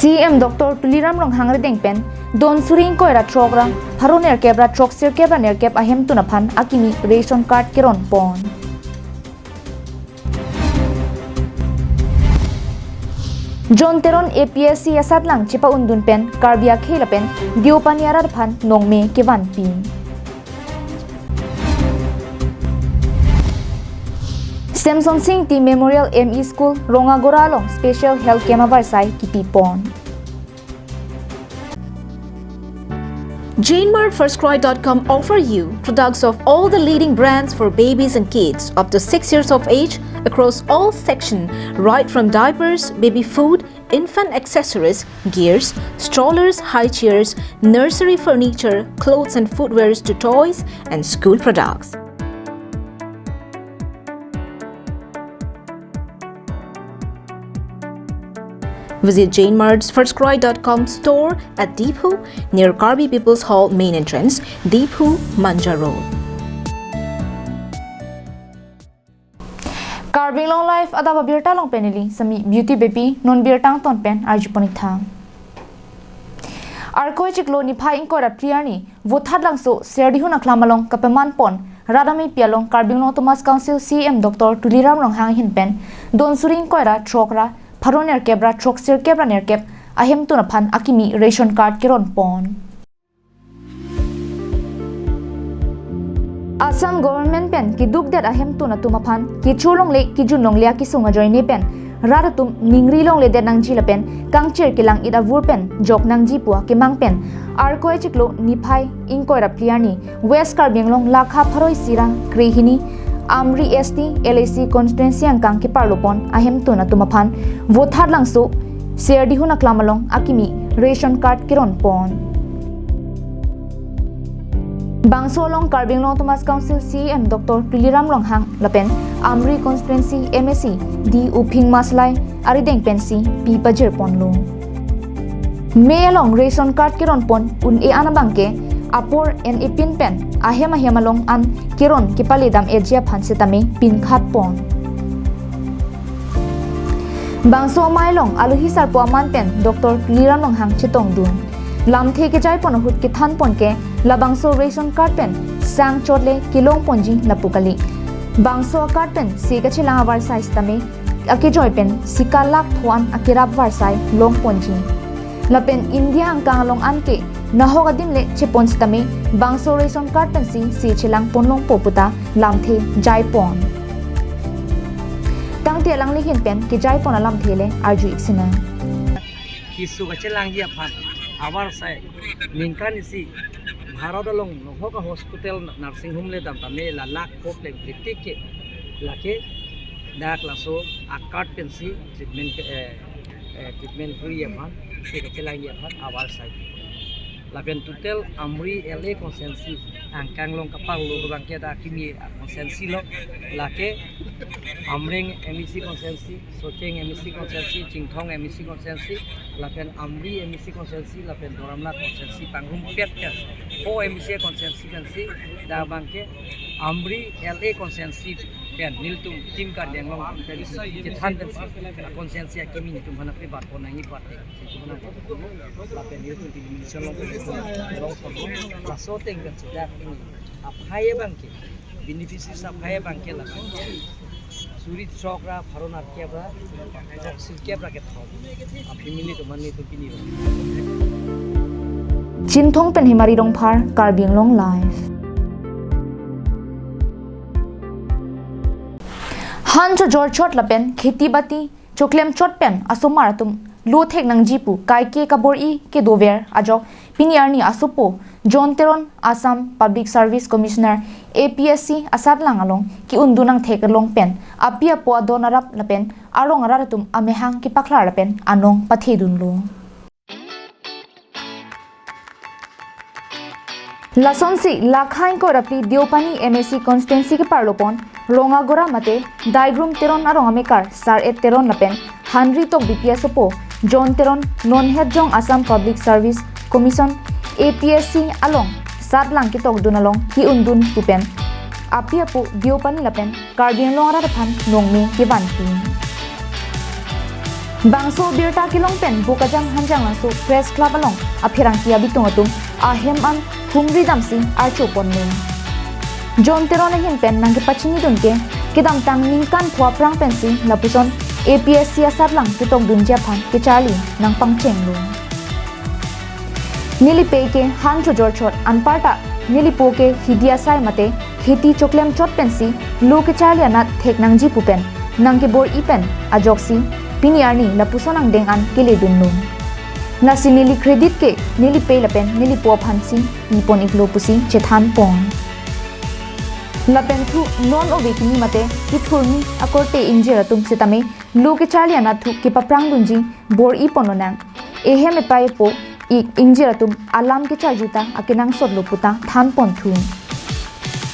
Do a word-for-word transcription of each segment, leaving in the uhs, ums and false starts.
C E M Doctor Tuliram Ronghang arideng pen don suri ingkoi ra throk ra pharo nerkep ra throksirkep ra nerkep ahemtun aphan akimi ration card keron pon. John Teron A P S C asatlang chepa-undun pen Karbi akhei lapen Deopani arat aphan nongme kevanpi. Semson Sing Ingti Memorial M E School, Rongagora along Special Health Camp avarsai kipi pon. Jane Mart First Cry dot com offer you products of all the leading brands for babies and kids up to six years of age across all section, right from diapers, baby food, infant accessories, gears, strollers, high chairs, nursery furniture, clothes and footwears to toys and school products. Visit Jane Mart's First Cry dot com store at Diphu near Karbi People's Hall main entrance, Diphu, Manja Road. Karbi Anglong Live adap abirta along pen neli Sami Beauty Beypi, non birta angton pen arjupon-ik tha. Arkoi chiklo niphai ingkoi ra phli arni, Vothatlangso Serdihun Aklam along kapeman pon rat amepi along Karbi Anglong Autonomous Council C E M Doctor Tuliram Ronghang ahin pen don suri ingkoi ra throk ra pharo nerkep ra throksirkep ra nerkep ahemtun aphan akimi ration card keron pon. Assam government pen kedukdet ahemtun atum aphan kecho longle kejun longle akesung ajoine pen rat atum ningri longledet nangji lapen kangchir kelang-it avur pen jok nangji pu akemang pen arkoi chiklo niphai ingkoi ra phli arni West Karbi Anglong lakha pharo isi ra krehini Amri S T L A C constituency angkang keparlo pon ahemtun atum aphan Vothatlangso Serdihun Aklam along akimi ration card keron pon. Bangso along Karbi Anglong Autonomous Council C E M Doctor Tuliram Ronghang lapen Amri constituency M A C D Uphing Maslai arideng pensi pi pajir ponlo. Mei along ration card keron pon un-e an abangke apor en-e pin pen ahem ahem along an keron kepale dam-etji aphan setame pinkhat pon. Bangso amei along alohi sarpo aman pen Doctor Tuliram Ronghang chetongdun. Lamthe kejai pon ahut kethan pon ke labangso ration card pen sang chotle kelong ponji lapu kali. Bangso card pen se kachelang avarsai setame akejoi pen sika lakh tho-an akerap varsai long ponji. Lapen India angkang along anke nahok adim le chepon setame bangso ration card pensi se chelang pon longpo puta lamthe jai pon. Tangte alangli ahin pen kejai pon alamthe le arju-ik sinang. Keso kachelangji aphan avarsai ningkan isi Bharat along nahok a-hospital, nursing home le dam tame la lakh tho pleng phli tik ke lake dak laso a-card pensi treatment ke, eh, eh, treatment free aphan, se kachelangji aphan avarsai. Lapen total Amri L A constituency angkang along kaparlo abangke dak kimi a-constituency lo, lake Amreng M A C constituency, Socheng M A C constituency, Chinthong M A C constituency, lapen Amri M A C constituency, lapen Doramla constituency pangrumpet ke pho M A C constituency pensi dak abangke Amri L A constituency pen nelitum Team Karbi Anglong pen chethan pensi a-constituency akimi nelitum aphan ape bat pon nangji pate. Lapen nelitum delimitation along pen long pon laso ateng pensi dak akimi aphai abangke beneficiaries aphai abangke la suri throk ra pharo nerkep ra throksirkep ra kethom a-family atum aphan nelitum pini. Chinthong pen Himari Rongphar, Karbi Anglong Live. Han chojor chot lapen kheti bati choklem chot pen asomar atum lo thek nangji pu kaike kabor-i kedover ajok pini arni asopo John Teron Assam Public Service Commissioner A P S C asatlang along ke-undun angthek along pen api apo adon arap lapen arong arat atum amehang kepaklar lapen anong pathedunlo. Lasonsi lakha ingkoi ra phli Deopani M A C constituency keparlo pon Rongagora mate Daigrum Teron arong amekar Sar-et Teron lapen Hanri Tokbipi asopo John Teron nonhet jong Assam Public Service Commission A P S C along satlang ketokdun along ke-undun pu pen api apo Deopani lapen Karbi Anglong arat aphan nongme kevanpi. Bangso birta kelong pen Bokajan Hanjanglangso Press Club along apherangke abitung atum ahem an humri damsi archo ponlo. John Teron ahin pen nangkepachinidun ke kedamtang ningkan pho aphrang pensi lapuson A P S C asatlang ketokdunji aphan kecharli nangpangchenglo. Nelipei ke han chojor chot anparta nelipo ke hidi asai mate kheti choklem chot pensi lo kecharli anat thek nangji pu pen nangkebor-i pen ajoksi pini arni lapuson angdeng an keledunlo. Lasi neli credit ke nelipei lapen nelipo aphansi ipon-iklo pusi chethanpon. Lapenthu non ove kimi mate kethurmi akorte ingjir atum sitame lo kecharli anatthu kepaprangdunji bor-i ponlonang. Ehem epei epo ik ingjir atum alam kecharjuta akenangsotlo puta thanponthu.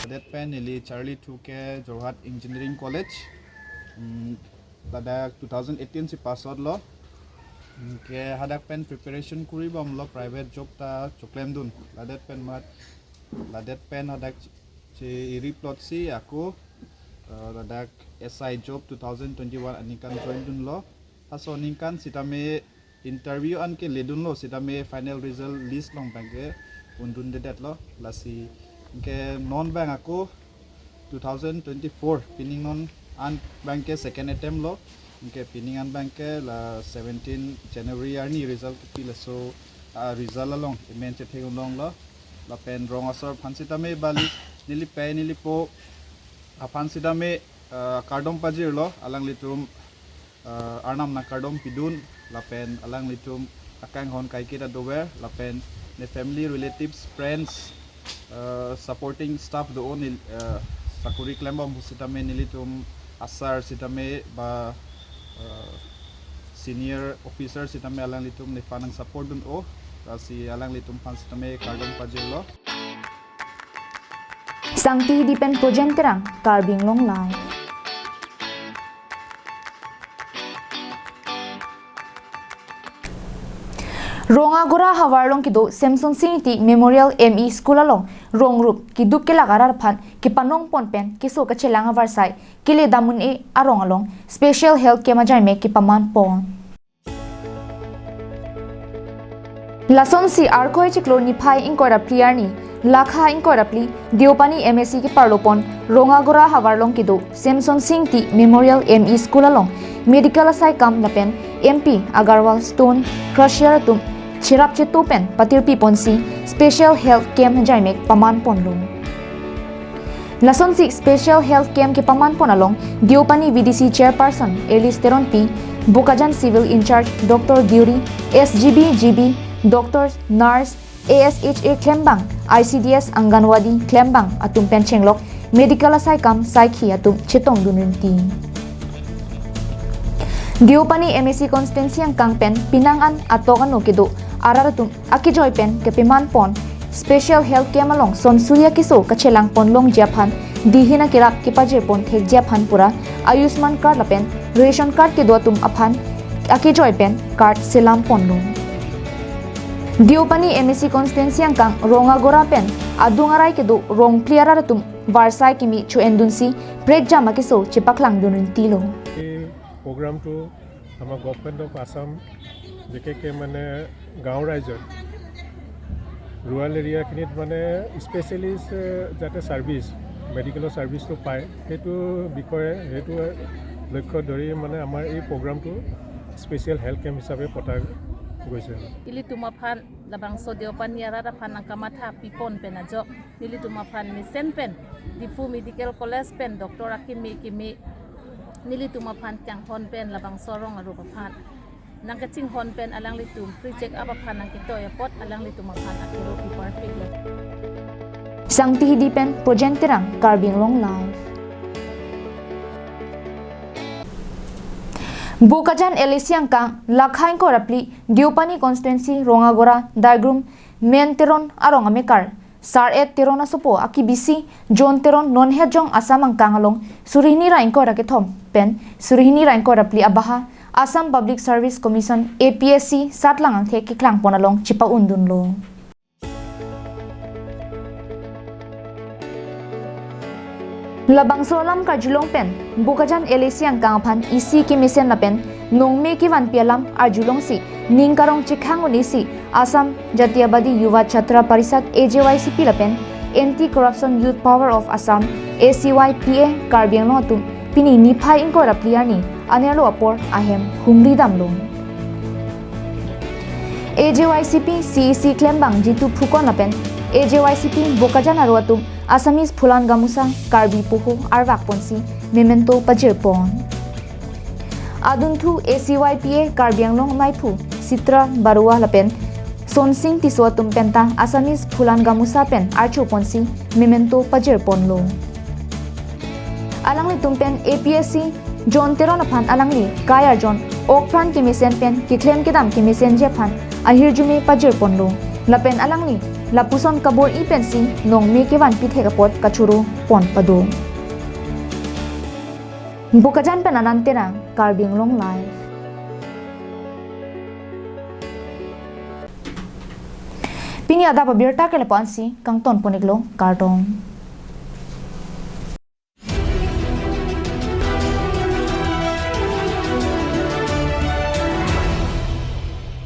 Ladet pen neli charlithu ke Jorhat Engineering College. Hmm, ladak two thousand eighteen si pass out lo. Hmm, ke hadak pen preparation kuri bomlo private job ta choklemdun. Ladet pen mat, ladet pen hadak che iri plot si ako, eh, ladak S I job two thousand twenty-one aningkan join dunlo. Laso aningkan sitame interview an keledunlo sitame final result list along abangke undundedetlo. Lasi ke non abang ako two thousand twenty-four pining non an abangke second attempt lo. Ke pining an abangke la seventeen January arni result kepi laso, ah, result along emen chethek unlonglo. Lapen rong asor aphan sitame bali nelipei nelipo aphan sitame, ah, kardom pajirlo, alanglitum, ah, Arnam nangkardom pidun, lapen alanglitum akanghon kaiketa dover, lapen ne family, relatives, friends, ah, supporting staff do-o nel-, ah, sakori klembom sitame nelitum asar sitame ba, ah, senior officer sitame alanglitum nephan nangsupport dun-o, lasi alanglitum aphan sitame kardom pajirlo. Sangti Hidi pen Projen Terang, Karbi Anglong Live. Rongagora havar along kedo Semsonsing Ingti Memorial M E School along rong rup keduk kelak arat aphan kepanongpon pen keso kachelang avarsai keledam un-e arong along special health camp ajaimek kepamanpon. Lasonsi Arkoi chiklo niphai ingkoi ra phli arni, Lakha ingkoi ra phli, Deopani M A C keparlopon, Rongagora havar along kedo, Semsonsing Ingti Memorial M E School along, medical asaikam lapen M P Agarwal Stone Crusher atum cherap cheto pen patirpiponsi, special health camp ajaimek pamanponlo. Lasonsi special health camp kepamanpon along, Deopani V D C Chairperson Alice Teronpi, Bokajan Civil Incharge Doctor Deuri, S G B, G B, doctors, nurse, A S H A klembang, I C D S, Anganwadi klembang atum pen chenglok medical asaikam saikhi atum chetongdun rinti. Deopani M A C constituency angkang pen penang an atok ano kedo arat atum akejoi pen kepamanpon special health camp along son suri akeso kachelangpon longji aphan, dihin akerap kepajirpon thekji aphan pura Ayushman card lapen ration card kedo atum aphan akejoi pen card selamponlo. Deopani M A C constituency angkang Rongagora pen adung arai kedo rong phli arat atum varsai kimi cho-endunsi prekjam akeso chepaklangdun rintilo. এই প্ৰগ্ৰামটো আমাৰ government of Assam বিশেষকৈ মানে গাঁও ৰাইজৰ ৰুৰেল এৰিয়াখিনিত মানে স্পেচিয়েলিষ্ট যাতে ছাৰ্ভিচ, মেডিকেলৰ ছাৰ্ভিচটো পায়, সেইটো বিষয়ে, সেইটো লক্ষ্য ধৰি মানে আমাৰ এই প্ৰগ্ৰামটো স্পেচিয়েল হেল্থ কেম্প হিচাপে পতা গৈছে। Ilitum aphan labangso Deopani arat aphan nangkamatha pipon pen ajok nelitum aphan mesen pen Diphu Medical College pen doctor akimi kimi nelitum aphan kanghon pen labangso arong arup aphan nangkachinghon pen alanglitum free check up aphan nangketoi apot alanglitum aphan akero piparpiklo. Sangti Hidi pen Projen Terang, Karbi Anglong Live. Bokajan L A C angkang Lakha ingkoi ra phli, Deopani constituency, Rongagora, Daigrum, Men Teron arong amekar Sar-et Teron asopo akibisi John Teron non het jong Assam angkang along suri hini ra ingkoi ra kethom pen suri hini ra ingkoi ra phli abaha Assam Public Service Commission, A P S C, satlang angthek keklangpon along chepa-undunlo. Labangso alam karjulong pen Bokajan L A C angkang aphan isi kemesen lapen nongme kevanpi alam arjulongsi ning karong chekhang un-esi Assam Jatiyabadi Yuva Chhatra Parishad, A J Y C P lapen Anti Corruption Youth Power of Assam, A C Y P A, Karbi Anglong atum pini niphai ingkoi ra phli arni anerlo apor ahem humri damlo. A J Y C P C E C klembang Jitu Phukan lapen A J Y C P Bokajan aro atum Assamese Phulan Gamusa, Karbi Poho arvak ponsi memento pajirpon. Adunthu A C Y P A Karbi Anglong maiphu Sitra Barua lapen Sonsing Tisso atum penta Assamese Phulan Gamusa pen archo ponsi memento pajirponlo. Alanglitum pen A P S C John Teron aphan alangli kai arjon okpran kemesen pen keklem kedam kemesenji aphan ahirjume pajirponlo. Lapen alangli lapuson kabor-i pensi nongme kevanpi thek apot kachoro pon pado. Bokajan pen Anand Terang, Karbi Anglong Live. Pini adap abirta ke lapu-ansi kangton pon-iklo, kardom.